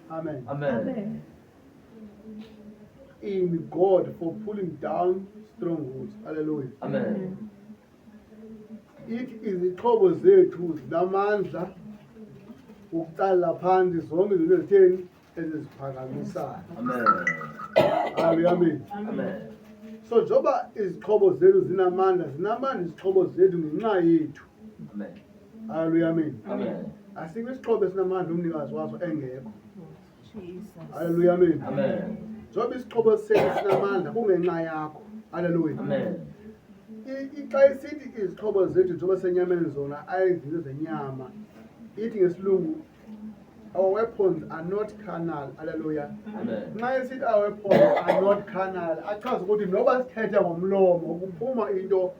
Amen. Amen. In God for pulling down strongholds. Hallelujah. Amen. Ithi izixhobo zethu zinamandla ukuqala phansi zonke izinto ezitheni eziziphakamisayo. Amen. Hallelujah. Amen. Amen. So njengoba izixhobo zethu zinamandla, zinamandla izixhobo zethu ngenxa yethu. Amen. Hallelujah. Amen. Amen. Asikho isixhobo esinamandla umnikazi waso engekho. Jesus. Hallelujah. Amen. Amen. Njengoba isixhobo sethu sinamandla kungenxa yakho. Hallelujah. Amen. Xa isithi izixhobo zethu njengoba senyameni zona ayizinto zenyama, ithi ngesilungu our weapons are not carnal. Hallelujah. Amen. Nxa esithi our weapons are not carnal, achaza ukuthi noba sithethe ngomlomo kuphuma into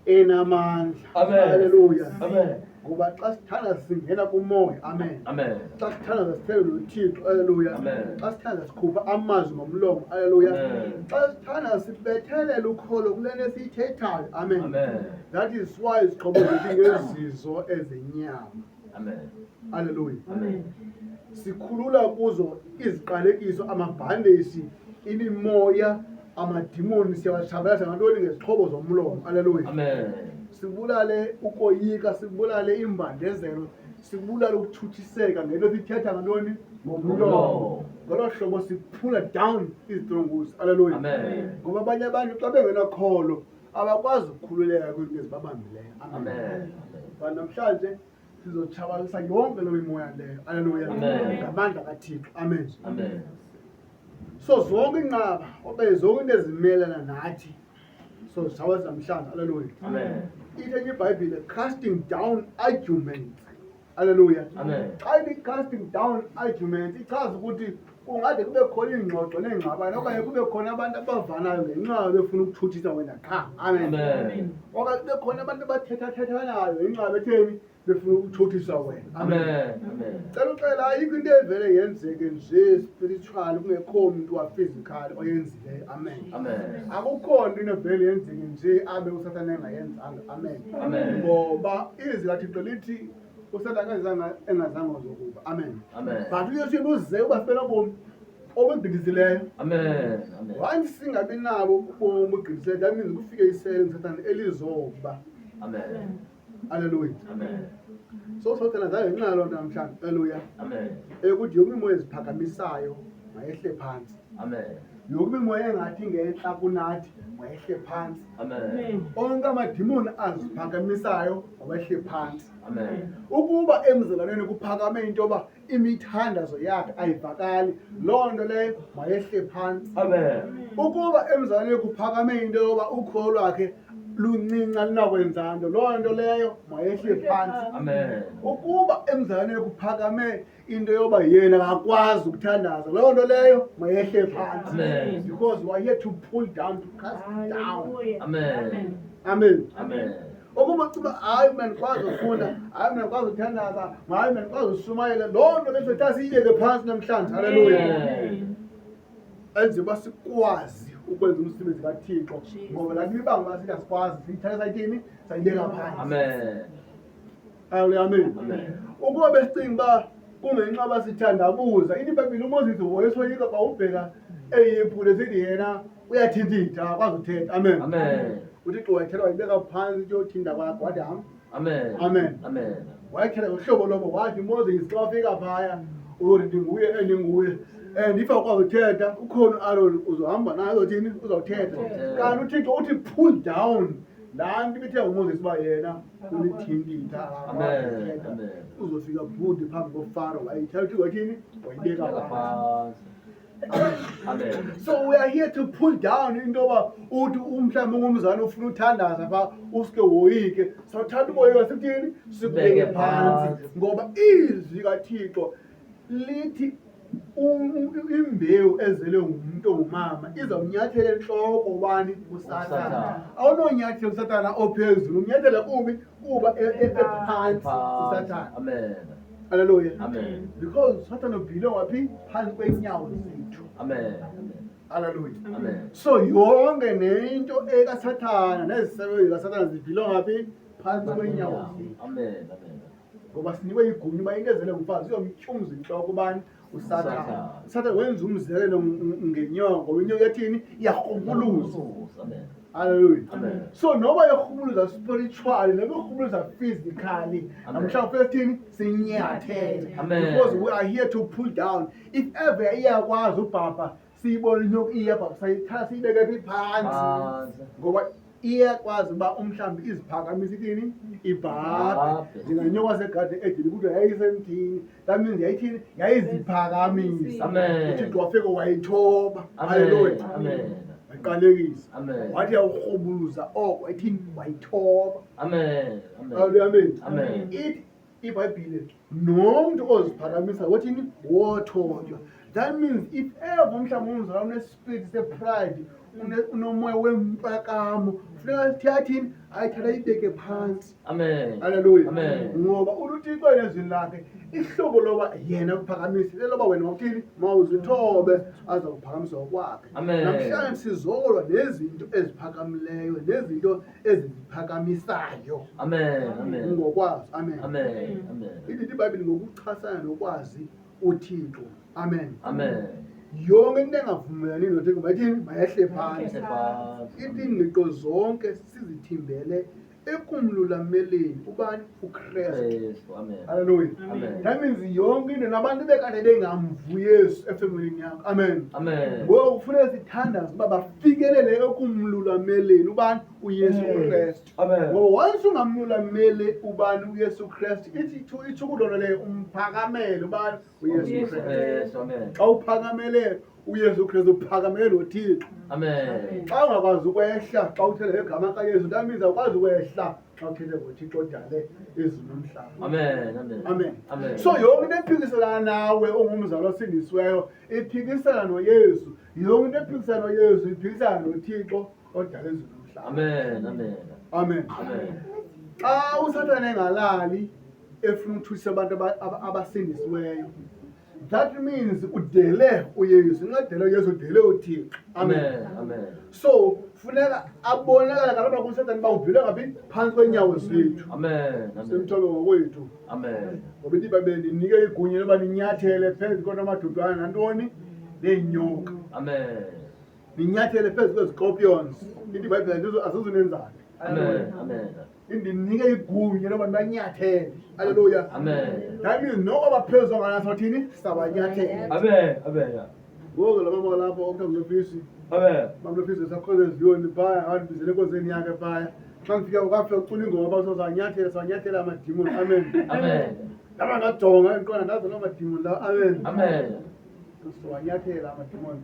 enamandla. Amen. Hallelujah. Amen. Ngoba xa sithandaza singena kumoya. Amen. Amen. Xa sithandaza sithethe noThixo. Hallelujah. Amen. Xa sithandaza sikhupha amazwi ngomlomo. Hallelujah. Amen. Xa sithandaza sibethelela ukholo kule nto esiyithethayo. Amen. Amen. That is why izixhobo zethu ngezizo ezenyama. Amen. Hallelujah. Amen. Sikhulula kuzo iziqalekiso, amabhandeshi, imimoya, amadimoni, siyawatshabalalisa ngantoni? Ngezixhobo zomlomo. Hallelujah. Amen. Sibulale ukoyika, sibulale imbandezelo, sibulale ukutshutshiseka ngento sithetha ngantoni? Ngomlomo. Ngomlomo. Ngolo hlobo siphula down izitrongos. Hallelujah. Amen. Ngoba abanye abantu xa bengenakholo abakwazi ukukhululeka kwizinto ezibabambileyo. Amen. But namhlanje sizotshabalalisa yonke loo mimoya leyo. Hallelujah. Amen. Ngamandla kaThixo. Amen. Amen. So zonke inqaba okanye zonke into ezimelana nathi so zitshabalalisa namhlanje. Hallelujah. Amen. Ithi enye iBhayibhile, casting down arguments. Hallelujah. Amen. Xa ithi casting down arguments, ichaza ukuthi kungade kube khona iingxoxo neengxabano okanye kube khona abantu abavanayo ngenxa befuna ukuthuthisa wena qha. Amen. Amen. Okanye kube khona abantu abathethathethanayo ngenxa betheni befuna ukuthuthisa wena. Amen. Amen. Cela uxela, ayikho into evele yenzeke nje spiritual kungekho mntu wa-physical oyenzileyo. Amen. Amen. Akukho nto inovele yenzeke nje abe uSathane engayenzanga. Amen. Amen. Ngoba izwi kaThixo lithi uSathane akazange engazange zokuba. Amen. Amen. But uYesu yena uze uba sibe nobomi obugqithisileyo. Amen. Amen. Once singabi nabo ubomi obugqithisileyo, that means kufike isele nguSathane elizoba. Amen. Hallelujah. Amen. So Sathane zange ngenxa yaloo nto namhlanje. Hallelujah. Amen. Ekuthi yonke imimoya eziphakamisayo mayehle phantsi. Amen. Yonke imimoya engathi ingentla kunathi mayehle phantsi. Amen. Onke amadimoni aziphakamisayo mawehle phantsi. Amen. Ukuba emzalwaneni kuphakame into yoba imithandazo yakhe ayivakali, loo nto leyo mayehle phantsi. Amen. Ukuba emzalwaneni kuphakame into yoba ukholo lwakhe luncinci alunakwenza nto, loo nto leyo mayehle phantsi. Amen. Ukuba emzalwaneni kuphakame into yoba yena akakwazi ukuthandaza, loo nto leyo mayehle phantsi. Amen. Because we are here to pull down, to cast down. Hallelujah. Amen. Amen. Amen. Ukuba ucinga hayi mna ndikwazi ufunda, hayi mna ndikwazi uthandaza, hayi mna ndikwazi ushumayela, loo nto leyo sithatha siyiyeke phantsi namhlanje. Haleluya. Amen. Enze uba sikwazi ukwenza umsebenzi kaThixo, ngoba laa nto ibanga uba sithi asikwazi, siyithatha sayithini, sayibeka phantsi. Amen. Haleluya. Amen. Amen. Ukuba besicinga uba kungenxa uba sithandabuza, ithi iBhayibhile uMoses wayesoyika xa ubheka eyiphule sithi yena uyathintitha, akwazi uthetha. Amen. Amen. UThixo wayithetha wayibeka phantsi into yothinta kwakhe, wathi hamba. Amen. Amen. Amen. Wayethetha ngohlobo lobo, wathi Moses xa ufika phaya uzothi ndinguye endinguye, and if awukwazi uthetha ukhona uAron uzohamba naye, uzothini, uzawuthetha. Kanti uThixo uthi pull down laa nto ibithe nguMoses uba yena ulithintitha, akakwazi Amen. uthetha. Amen. Uzofika bhuti phambi koFaro, wayithetha uThixo wathini, wayibeka phantsi. Amen. So we are here to pull down into yoba uthi umhlawumbi ungumzali ufuna uthandaza phaa usuke woyike, sawuthatha ukoyika sikuthini, sikubeke Sibeke phantsi, phantsi. ngoba izwi kaThixo lithi imbewu ezelwe ngumntu ongumama izawunyathela entloko ubani? USathana. USathana. Awunonyathela uSathana ophezulu, umnyathela kubi kuba ephantsi uSathana. Amen. Haleluya. Amen. Because uSathana ubhile waphi? Phantsi kweenyawo zethu. Amen. Amen. Haleluya. Amen. So yonke nento ekaSathana nezisebenzi zikaSathana zibhile ngaphi? Phantsi kweenyawo zethu. Amen. Amen. Ngoba sinikwe igunya uba into ezele ngumfazi uyomtyumza intloko ubani? Usathane. Usathane wenza umzekelo ngenyoka, ngoba inyoka yathini? Iyarhubuluza. Amen. Hallelujah. Amen. So noba irhubuluza spiritually, noba irhubuluza physically, namhlanje first thing sinyathele. Amen. Because we are here to pull down. If ever iyakwazi ubhabha, siyibone inyoka iyabhabha, sayithatha siyibeke phi phantsi. Phansi. Ngoba iyakwazi uba umhlawumbi iziphakamise ithini? Ibhabhe. Ibhabhe. Njengenyoka segade edini kuthiwa yayisemthini. That means yayithini? Yayiziphakamisa. Amen. UThixo wafika wayithoba. Hallelujah. Amen. Amen. Waqalekisa. Amen. Wathi yawurhubuluza oko ethini? Wayithoba. Amen. Amen. Hallelujah. Amen. Amen. Ithi iBhayibhile nomntu oziphakamisa wothini? Wothotywa. That means if ever umhlawumbi umzalwane unespirit sepride, unomoya wempakamo, funeka sithi athini? Ayithatha ayibeke phantsi. Amen. Hallelujah. Amen. Ngoba uThixo elizwini lakhe ihlobo loba yena kuphakamise leloba wena mawuthini? Mawuzithobe aza kuphakamisa ngokwakhe. Amen. Namhlanje sizolwa nezinto eziphakamileyo nezinto eziziphakamisayo Amen. Amen. ngokwazi. Amen. Amen. Amen. Ithi iBhayibhile ngokuchasana nokwazi uThixo. Amen. Amen. Yonke into engavumelani noThixo mayithini? Mayehle phantsi. Phansi. Ithi ingqiqo zonke sizithimbele ekumlulameleni ubani? uKristu. Kristu. Amen. Hallelujah. Amen. That means yonke into nabantu bekade bengamvu Yesu efemelini yakho. Amen. Amen. Ngoku kufuneka sithandaze uba bafikelele ekumlulameleni ubani? uYesu Kristu. Amen. Ngoba once ungamlulameli ubani uYesu Kristu, ithi itsho kuloo nto leyo umphakamele ubani? uYesu Kristu. Kristu. Amen. Xa uphakamele uYesu Kristu uphakamele noThixo. Amen. Xa ungakwazi ukwehla xa uthetha ngegama kaYesu, that means awukwazi ukwehla xa uthetha ngoThixo odale izulu nomhlaba. Amen. Amen. Amen. Amen. So yonke into ephikisana nawe ungumzali osindisiweyo iphikisana noYesu. Yonke into ephikisana noYesu iphikisana noThixo odale izulu nomhlaba. Amen. Amen. Amen. Amen. Xa uSathane engalali efuna ukuthusisa abantu abasindisiweyo, that means udele uYesu. Nxa udele uYesu udele uThixo. Amen. Amen. Amen. So funeka abonakala kaloku kuSathane uba ubhile ngaphi phantsi kweenyawo zethu. Amen. Amen. Simthobe ngokwethu. Amen. Ngoba ithi iBhayibhile ndinike igunya loba ninyathele phezu konomadudwane nantoni? Neenyoka. Amen. Ninyathele phezu kweziscorpions. Ithi iBhayibhile asizunenzani. Amen. Amen. Indinike igunya loba nibanyathele. Hallelujah. Amen. That means noko baphezu kwangana sothini? Sabanyathela. Amen. Amen. Ngoku la mama lapho okuthiwa ngulofisi, Amen. bamlofisi sakhona eziyoni phaya, andibizele enkonzweni yakhe phaya. Xa ndifika kwafika kucula ingoma phaa sazanyathela, sanyathela amadimoni. Amen. Amen. Ndaba ndajonga ndiqonda ndazi loo madimoni lawo. Amen. Amen. Siwanyathela amadimoni.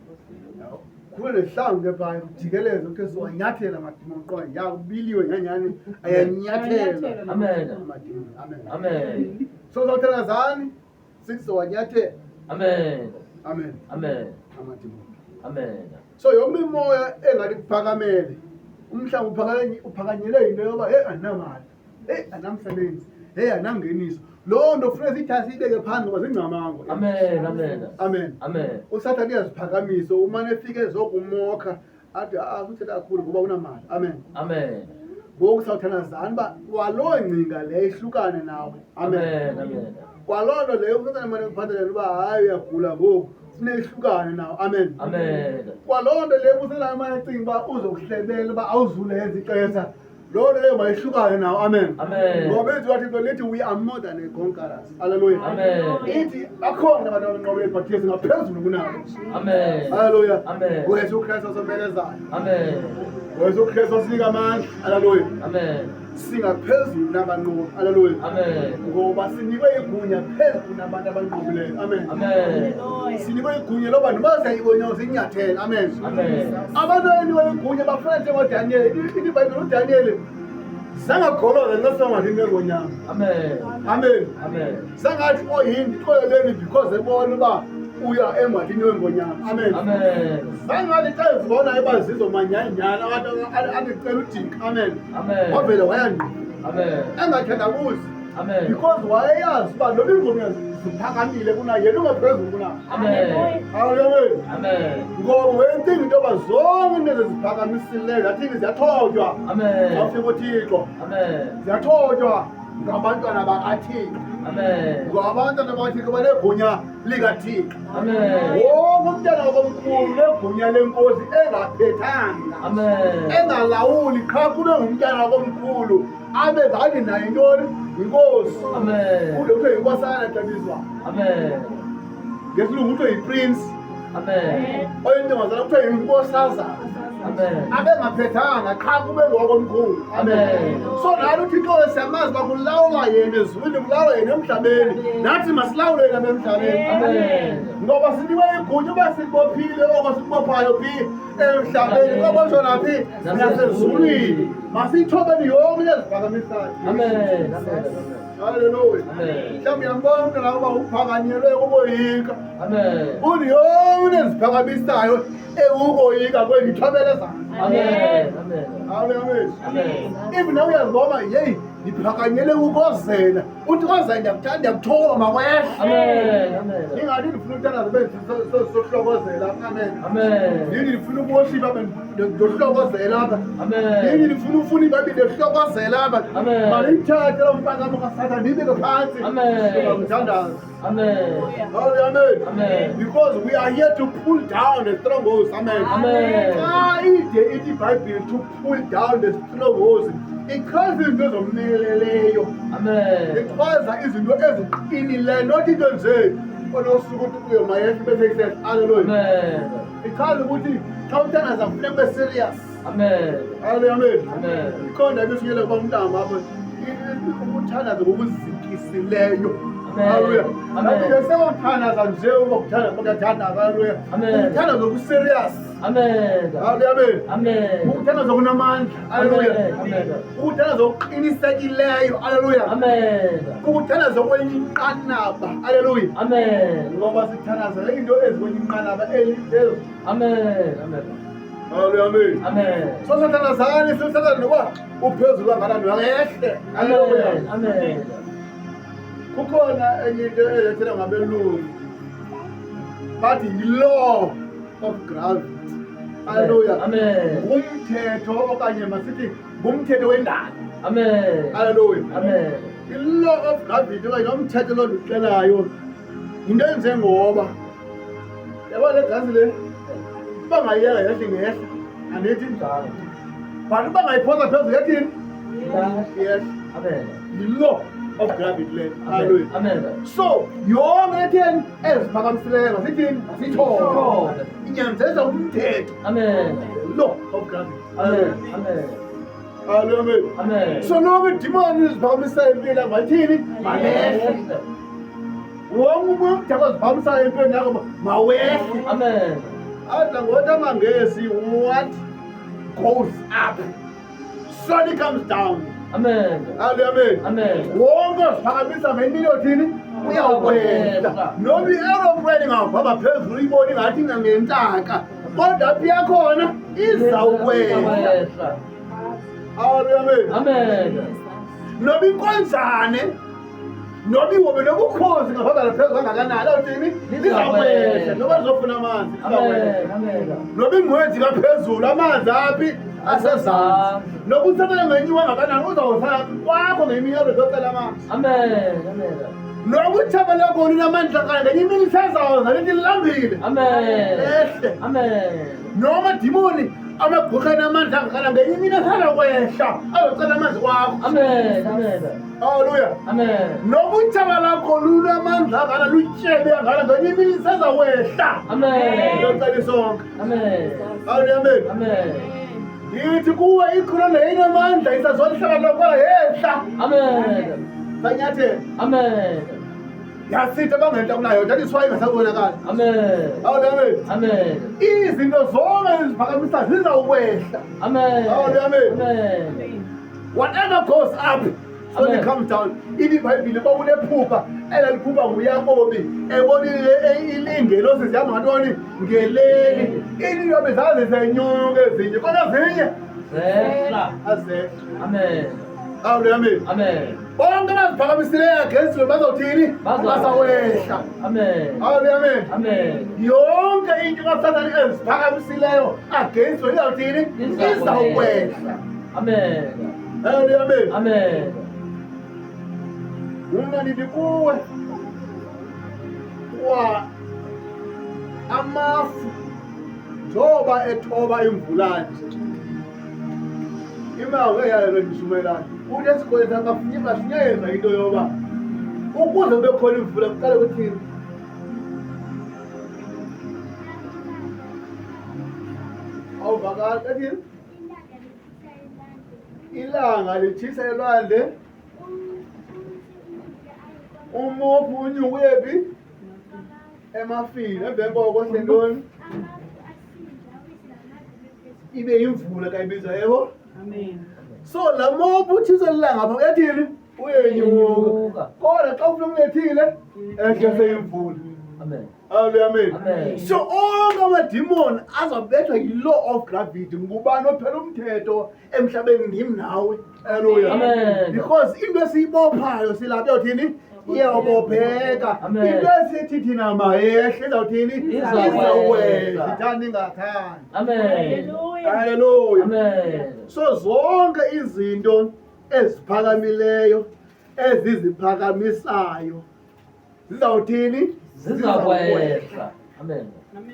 Kube nehlangu ke phaya kujikeleze kuthe siwanyathela amadimoni qonda ya kubiliwe nyanyani ayanyathela Amen. amadimoni. Amen. Amen. So sawuthandazani sithi siwanyathela. Amen. Amen. Amen. Amadimoni. Amen. So yonke imimoya engathi kuphakamele umhlawumbi uphakanyelwe yinto yoba heyi andinamali, heyi andinamsebenzi, heyi andinangeniso. Loo nto funeka siyithathe siyibeke phandle ngoba zingcamango. Amen. Amen. Amen. Amen. USathane uyaziphakamisa umane efike ezokumokha athi ah uthetha kakhulu ngoba unamali. Amen. Amen. Ngoku sawuthandazani uba kwaloo ngcinga leyo ihlukane nawe. Amen. Amen. Amen. Kwaloo nto leyo uSathane mane ekuphathelela uba hayi uyagula ngoku funeka ihlukane nawe. Amen. Amen. Kwaloo nto leyo uSathane mane ecinga uba uzokuhlebela uba awuzulenza ixesha, loo nto leyo mayihlukane nawe. Amen. Amen. Ngoba izwi laThixo lithi we are more than a conquerors. Hallelujah. Amen. Ithi bakhona abantu abanqobe but singaphezulu kunabo. Amen. Hallelujah. Amen. NgoYesu Kristu osomelezayo. Amen. NgoYesu Kristu osinika amandla. Hallelujah. Amen. Singaphezulu nabanqobi. Hallelujah. Amen. Ngoba sinikwe igunya phezu kunabantu abanqobileyo. Amen. Amen. Sinikwe igunya loba noma siyayibona sinyathele. Amen. Amen. Abantu abanikwe igunya bafana njengoDaniel. Ithi iBhayibhile uDaniel zangagoloza ngasongathi ngengonyama. Amen. Amen. Amen. Sangathi oyini xoleleni because ebona uba uya engwadini wengonyama. Amen. Amen. Sangathi xa ezibona ebazizo manyanyana abantu andicela udika. Amen. Amen. Wavele waya ngqo. Amen. Engathandabuzi. Amen. Because wayeyazi uba noba iingonyama ziphakamile kunaye, yena ungaphezulu kunaye. Amen. Hallelujah. Amen. Ngoba wayecinga into yoba zonke into eziziphakamisileyo zathini ziyathotywa. Amen. Xa ufika uThixo Amen. ziyathotywa ngabantwana bakaThixo. Amen. Ngoba abantwana bakaThixo banegunya likaThixo. Amen. Wonke umntana wakomkhulu negunya lenkosi engaphethanga. Amen. Engalawuli qha kube ngumntana wakomkhulu abe ngathi naye intoni yinkosi. Amen. Kude kuthiwe yinkosana xa bizwa. Amen. Ngesilungu kuthiwe yi-prince. Amen. Oyintombazana kuthiwe yinkosazana. Amen. Abengaphethanga qha kube ngokomkhulu. Amen. So nathi uThixo siyamazi uba kulawula yena ezulwini, kulawula yena emhlabeni. Nathi masilawule yena emhlabeni. Amen. Ngoba sinikwe igunya uba sibophile oko sikubophayo phi emhlabeni, kobotshwa naphi nasezulwini. Masiyithobeni yonke into eziphakamisayo. Amen. Amen. Haleluya. Amen. Mhlawumbi uyambona umntana uba uphakanyelwe kuboyika. Amen. Uthi yonke into eziphakamisayo ewukoyika kwenu ithobele ezantsi. Amen. Amen. Amen. Amen. Even nawe uyazibona yeyi ndiphakanyele ukozela. Uthi kozela ndiyakuthanda ndiyakuthoba makwehle. Amen. Amen. Ingathi ndifuna uthandaza ube sohlokozela apha. Amen. Amen. Yini ndifuna ubuworship apha ndohlokozela apha. Amen. Yini ndifuna ufuna ibhayibhile ndohlokozela apha. Amen. Mandiyithathe loo mpakamo kaSathane ndiyibeke phantsi. Amen. Ngithandaza. Amen. Hallelujah, amen. Amen. Because we are here to pull down the strongholds. Amen. Amen. Xa ide ithi iBhayibhile to pull down the strongholds, ichaza izinto ezomeleleyo. Amen. Ichaza izinto eziqinileyo, not into nje onosuku uthi kuyo mayehle bese isehla. Hallelujah. Amen. Ichaza ukuthi xa uthandaza kufuneka ube serious. Amen. Hallelujah, amen. Amen. Ikhona ebesiyele kuba umntama apha ukuthandaza ngokuzikisileyo. Amen. Hallelujah. Amen. Nathi ke sewuthandaza nje uba kuthandaza kuyathandaza. Hallelujah. Amen. Ukuthandaza okuserious. Amen. Hallelujah, amen. Amen. Ukuthandaza okunamandla. Hallelujah. Amen. Ukuthandaza okuqinisekileyo. Hallelujah. Amen. Ukuthandaza kwenye inqanaba. Hallelujah. Amen. Ngoba sithandaza into ezikwenye inqanaba eliphezulu. Amen. Amen. Hallelujah, amen. Amen. So sithandazani, sithandaza noba uphezulu kangakanani uyakehle. Hallelujah. Amen. Amen. Kukhona enye into elethela ngabelungu bathi yi-law of gravity. Hallelujah. Amen. Ngumthetho okanye masithi ngumthetho wendalo. Amen. Hallelujah. Amen. I-law of gravity okanye lo mthetho lo ndixelayo yinto enjengoba yabo le gasi le uba ngayiyeka yehle ngehla andithi Njalo. but uba ngayiphosa phezulu yethini Yes. yehle. Amen. Yi-law of gravity le. Hallelujah. Amen. So yonke etheni eziphakamisileyo masithini masiyithobe. Sithobe. Inyanzelisa umthetho. Amen. Law of gravity. Amen. Amen. Hallelujah. Amen. So lonke idimoni eziphakamisayo empilweni yakho mayithini malehle. Wonke umoya omdaka oziphakamisayo empilweni yakho mawehle. Amen. Adla ngothi amaNgesi what goes up surely comes down. Amen. Hallelujah. Amen. Wonke oziphakamisa ngemini yothini uyakwehla. Noma i-aeroplane ingahamba phezulu uyibone ingathi ingangentaka kodwa phi yakhona izawukwehla. Hallelujah. Amen. Noma inkonjane noma ihobe noma ukhozi ngahamba phezulu kangakanani awuthini lizawukwehla noba lizofuna amanzi lizawukwehla. Amen. Amen. Noba ingcwezi kaphezulu amanzi aphi asezantsi. Noba uthathele ngenyiwa ngakanani uzawusala kwakho ngemini yozocela amanzi. Amen. Amen. Noba utshaba lakho lunamandla kanye ngenye imini isezawuza lithi lilambile. Amen. Ehle. Amen. Noma dimoni amagqwirha enamandla angakanani ngenye imini esazawukwehla azocela amanzi kwakho. Amen. Amen. Hallelujah. Amen. Noba utshaba lakho lunamandla angakanani lutyebe angakanani ngenye imini isezawukwehla. Amen. Uyocela isonka. Amen. Hallelujah. Amen. Amen. Yithi kuwe ikhona inamandla isazolihlala lokola yehla. Amen. Sanyathela. Amen. Yasithi abangentla kunayo that is why ingasabonakali. Amen. Hallelujah. Amen. Amen. Izinto zonke eziphakamisa zizawukwehla. Amen. Hallelujah. Amen. Amen. Whatever goes up so Amen. it comes down. Ithi iBhayibhile kwakunephupha elaliphupha nguYakobi ebonile ilingelosi zihamba ngantoni ngeleli. Iinyobi zazisenyuka ezinye kodwa ezinye Zehla. azehla. Amen. Hallelujah. Amen. Amen. Bonke abaziphakamiisileyo against you bazawuthini? Bazawehla. Amen. Hallelujah. Amen. Amen. Yonke into kaSathane eziphakamiisileyo against you izawuthini? Izawukwehla. Amen. Hallelujah. Amen. Amen. Mna ndithi kuwe kwa amafu njengoba ethoba imvula nje imango eyalo ndishumayelayo uthi esikoleni bashunyayezwa into yoba ukuze kube khona imvula kuqale kuthini. Awuvakali athini? Ilanga litshisa elwandle, umophu unyuka uyephi? Emafini. Emveni koko hlentoni? Ibe yimvula kayibiza, yebo. So laa mophu utshisa lilanga apha uyathini? Uyenyuka. Kodwa xa ufuna ukunethile, ehlese imvula. Amen. Hallelujah, amen. Amen. So onke amadimoni azawubethwa yi-law of gravity. Ngubani ophela umthetho emhlabeni? Ndim nawe. Hallelujah. Amen. Because into esiyibophayo silapha iyawuthini? Iyawubopheka. Amen. Into esithi thina mayehle izawuthini? Izawehla. Izawehla. Ithanda ingathandi. Amen. Hallelujah. Amen. So zonke izinto eziphakamileyo eziziphakamisayo zizawuthini? Zizakwehla. Amen.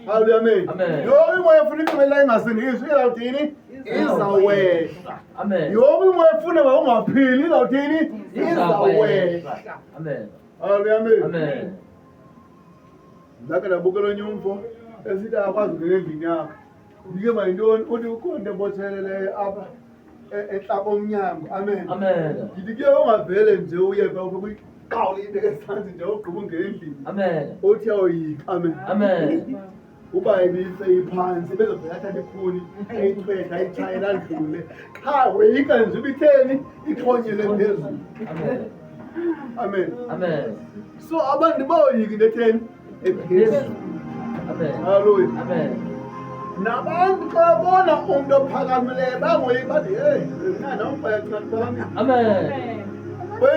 Hallelujah, amen. Amen. Yonke imoya efuna iqhubela ingasindiswa izawuthini? Izawehla. Amen. Yonke imoya efuna uba ungaphili izawuthini? Izawehla. Amen. Hallelujah, amen. Amen. Ndakhe ndabukela onye umfo esithi akakwazi ungena endlini yakhe. Ndike mayintoni? Uthi ukhona into ebotsheleleyo apha entla komnyango. Amen. Amen. Ndithi kuye ungavele nje uye pha kuyiqawule into esantsi nje ugqiba ungena endlini. Amen. Uthi awuyika. Amen. Amen. Uba ibiseyiphansi bezovela athatha ikhuni ayichwetha ayitshayela adlule qha woyika nje ibitheni ixhonyelwe phezulu. Amen. Amen. Amen. So abantu bayoyika into etheni ephezulu. Amen. Haleluya. Amen. Nabantu xa bona umntu ophakamileyo bangoyiki bathi heyi mna nomfaya thina ndiphakamile. Amen.